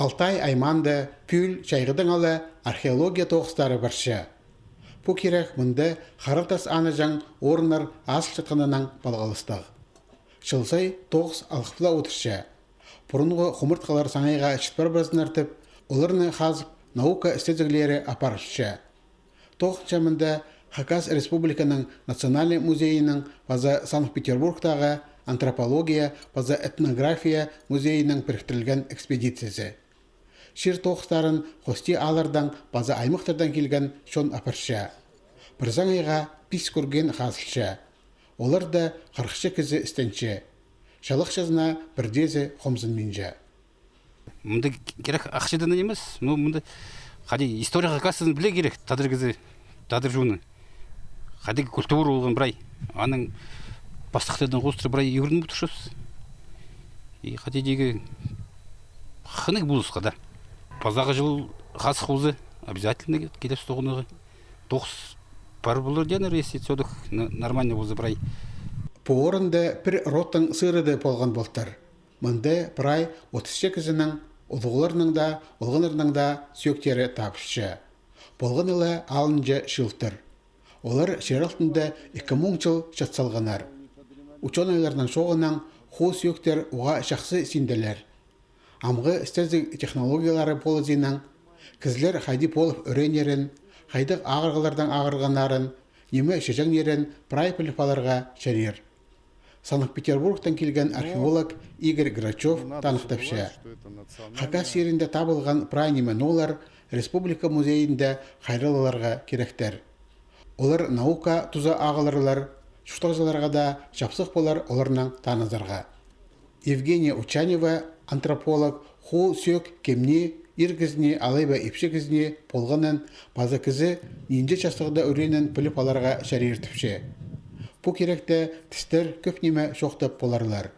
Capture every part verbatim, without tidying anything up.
Алтай аймаанда пӱӱл чайғыдаң ала археология тоғыстары парча. Пу кирек мында харалтас анаҷаң орыннар азылчатханнаң палғалыстығ. Чыл сай тоғыс алғыпла одырча. Пурунғы хумартхылар саңайға чіт парбазыннар тіп, оларны хазып, наука істезіглері апарылча. Тоғынча мында Хакас Республиканың Национальный музейінің паза Санкт-Петербургтағы антропология паза этнография музейінің піріктірілген экспедицизі. Чир тоғыстарын хости ааллардаң паза аймахтардаң килген чон апарча. Пір саңайға пис курген хазылча. Оларда хырыхча кізі істенче. Чалахчазына пірдеезі хомзынминча. Мында кирек ахчадаң нимес, ну, мында хайди история Хакасияны пілерге кирек, тадар кізі, тадар чоны. Хайдағ культура полған прай. Аның пастыхтардаң хоостыра прай ӱгреніп одырчабыс. И хайди дее хынығ полысха даа. Пазағы чыл хазых полза, обязательно килербіс тоғынарға. Тоғыс пар полар тееннер, если всё так нормально полза прай. Пу орында пір родтың сырыды полған полтыр. Мында прай отыс чіли кізінің, улуғларның даа, олғаннарның даа сӧӧктері табылча. Полғаны ла алынҷа чылтыр. Олар чир алтында ікі муң чыл чат салғаннар. Учёныйларның чооғынаң, ху сӧӧктер уғаа чахсы синделер. Амғы істезіг технологиялары полызынаң, кізілер хайди полып ӱреннерін, хайдағ ағырығлардаң ағырғаннарын, ниме чіҷеңнерін прай піліп аларға чарир. Санкт-Петербургтаң килген археолог Игорь Грачев таныхтапча: Хакас чирінде табылған прай ниме-ноолар республика музейінде хайралларға киректер. Олар наука туза ағыларлар, чуртағҷыларға даа чапсых полар оларнаң танызарға. Евгения Учанева, антрополог, ху сӧӧк кемнең, ир кізінең алай ба ипчі кізінең полғанын паза кізі нинҷе частығда ӱреенін піліп аларға чарир тіпче. Пу киректе тістер кӧп ниме чоохтап поларлар.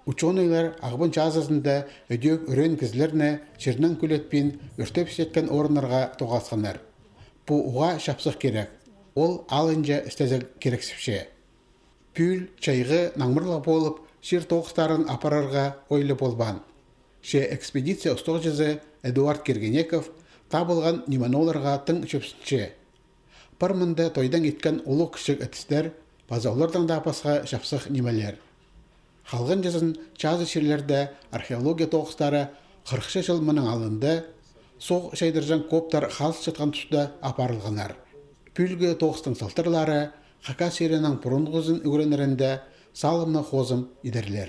Учёныйлар Ағбан чазызында ідӧк ӱреен кізілерні чирнең кӱлетпин ӧртеп сидеткен орыннарға тоғасханнар. Пу уғаа чапсых кирек. Ол алынҷа істезіг кирексіпче. Пӱӱл чайғы наңмырлығ полып, чир тоғыстарын апарарға ойлы полбаан. Че экспедиция устағҷызы Эдуард Киргенеков табылған ниме-нооларға тың чӧпсінче. Пар мында тойдаң иткен улуғ-кічіг ідістер, паза олардаң даа пасха чапсых нимелер. Халғанҷызын чазы чирлерде археология тоғыстары хырыхча чыл мының алнында, соох чайдырҷаң коптар хазылчатхан туста апарылғаннар. Пӱӱлгі тоғыстың салтарлары Хакас чирінің пурунғызын ӱгренерінде салымны хозым идерлер.